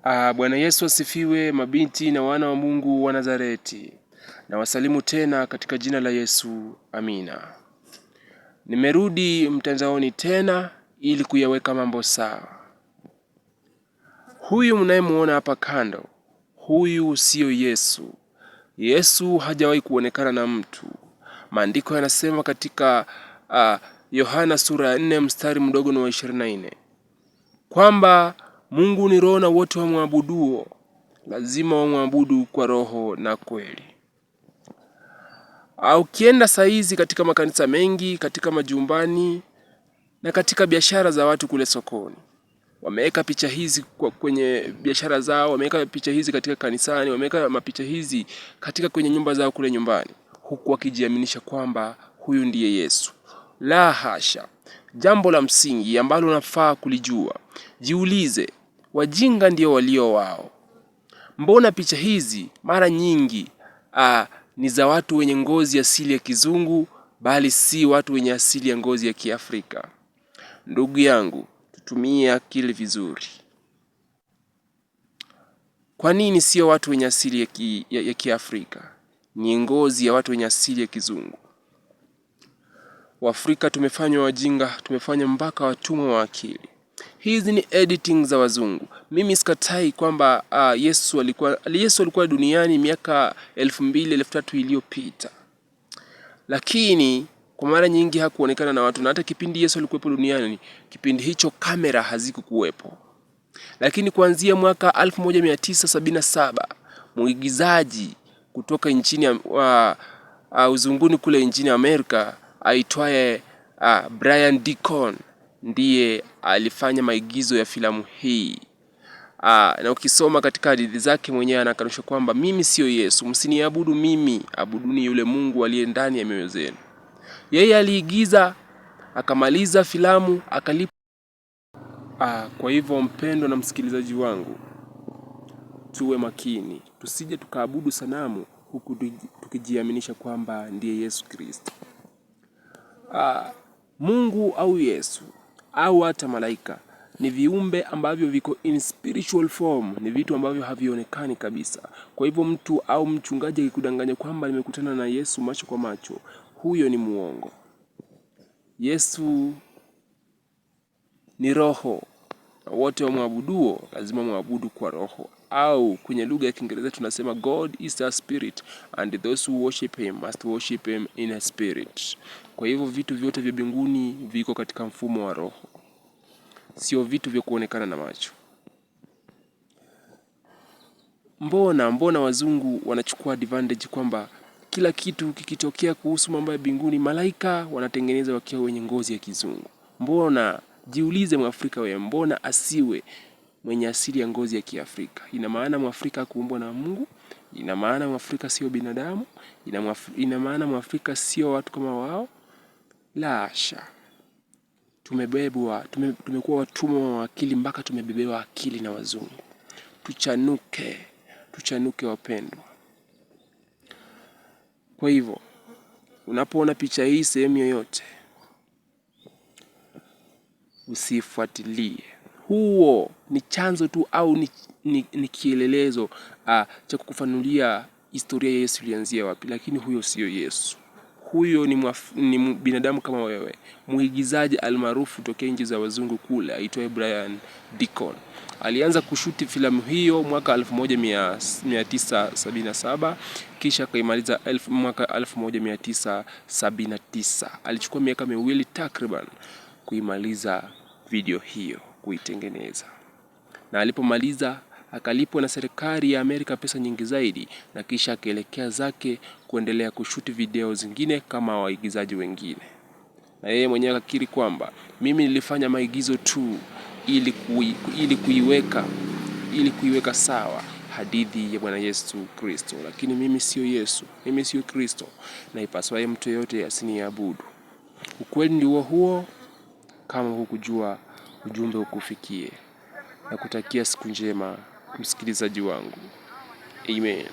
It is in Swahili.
Bwana Yesu asifiwe, mabinti na wana wa Mungu wa Nazareti. Na wasalimu tena katika jina la Yesu, amina. Nimerudi mtandaoni tena ili kuyaweka mambo sawa. Huyu mnayemuona hapa kando, huyu siyo Yesu. Yesu hajawahi kuonekana na mtu. Maandiko yanasema katika Yohana sura ya 4 mstari mdogo ni wa 24 kwamba Mungu ni roho na wote wamwabuduo lazima wamwabudu kwa roho na kweli. Ukienda saizi katika makanisa mengi, katika majumbani na katika biashara za watu kule sokoni, wameweka picha hizi kwenye biashara zao, wameweka picha hizi katika kanisani, wameweka mapicha hizi katika kwenye nyumba zao kule nyumbani, huku wakijiaminisha kwamba huyu ndiye Yesu. La hasha! Jambo la msingi ambalo unafaa kulijua, jiulize, wajinga ndio walio wao. Mbona picha hizi mara nyingi ni za watu wenye ngozi asili ya kizungu, bali si watu wenye asili ya ngozi ya Kiafrika? Ndugu yangu, tutumie akili vizuri. Kwa nini sio watu wenye asili ya Kiafrika? Ni ngozi ya watu wenye asili ya kizungu. Waafrika tumefanywa wajinga, tumefanywa mpaka watumwa wa akili. Hizi ni editing za wazungu. Mimi sikatai kwamba Yesu alikuwa duniani miaka 2000 3000 iliyopita, lakini kwa mara nyingi hakuonekana na watu, na hata kipindi Yesu alikuwepo duniani, kipindi hicho kamera hazikukuwepo. Lakini kuanzia mwaka 1977 mwigizaji kutoka nchini uzunguni kule nchini Amerika aitwaye Brian Deacon ndiye alifanya maigizo ya filamu hii. Na ukisoma katika hadithi zake mwenyewe anakanusha kwamba mimi siyo Yesu, msiniabudu mimi, abuduni yule Mungu aliye ndani ya mioyo zenu. Yeye aliigiza akamaliza filamu akalipa. Kwa hivyo mpendwa na msikilizaji wangu, tuwe makini, tusije tukaabudu sanamu huku tukijiaminisha kwamba ndiye Yesu Kristo. Mungu au Yesu au hata malaika ni viumbe ambavyo viko in spiritual form, ni vitu ambavyo havionekani kabisa. Kwa hivyo mtu au mchungaji akikudanganya kwamba nimekutana na Yesu macho kwa macho, huyo ni muongo. Yesu ni roho, na wote wamwabuduo lazima mwabudu kwa roho, au kwenye lugha ya Kiingereza tunasema God is a spirit and those who worship him must worship him in a spirit. Kwa hivyo vitu vyote vya mbinguni viko katika mfumo wa roho, sio vitu vya kuonekana na macho. Mbona wazungu wanachukua advantage kwamba kila kitu kikitokea kuhusu mambo ya mbinguni, malaika wanatengeneza wakiwa wenye ngozi ya kizungu? Mbona, jiulize Mwafrika wewe, mbona asiwe mwenye asili ya ngozi ya Kiafrika? Ina maana Mwafrika kuumbwa na Mungu? Ina maana Mwafrika sio binadamu? Ina maana Mwafrika sio watu kama wao? La hasha. Tumebebwa, tumekuwa watumwa wa akili mpaka tumebebewa akili na wazungu. Tuchanuke, tuchanuke wapendwa. Kwa hivyo unapoona picha hii sehemu yoyote, usifuatilie. Huo ni chanzo tu au ni kielelezo cha kukufanulia historia ya Yesu ilianzia wapi, lakini huyo siyo Yesu. Huyo ni binadamu kama wewe, mwigizaji almaarufu tokea nchi za wazungu kule aitwaye Brian Deacon. Alianza kushuti filamu hiyo mwaka 1977 kisha akaimaliza mwaka 1979. Alichukua miaka 2 takriban kuimaliza video hiyo, kuitengeneza. Na alipomaliza akalipwa na serikali ya Amerika pesa nyingi zaidi, na kisha akaelekea zake kuendelea kushuti video zingine kama waigizaji wengine. Na yeye mwenyewe akakiri kwamba mimi nilifanya maigizo tu ili kuiweka sawa hadithi ya Bwana Yesu Kristo, lakini mimi sio Yesu, mimi sio Kristo, na ipaswaye mtu yeyote asiniabudu. Ukweli ndio huo. Kama hukujua, ujumbe ukufikie, na kutakia siku njema msikilizaji wangu. Amen.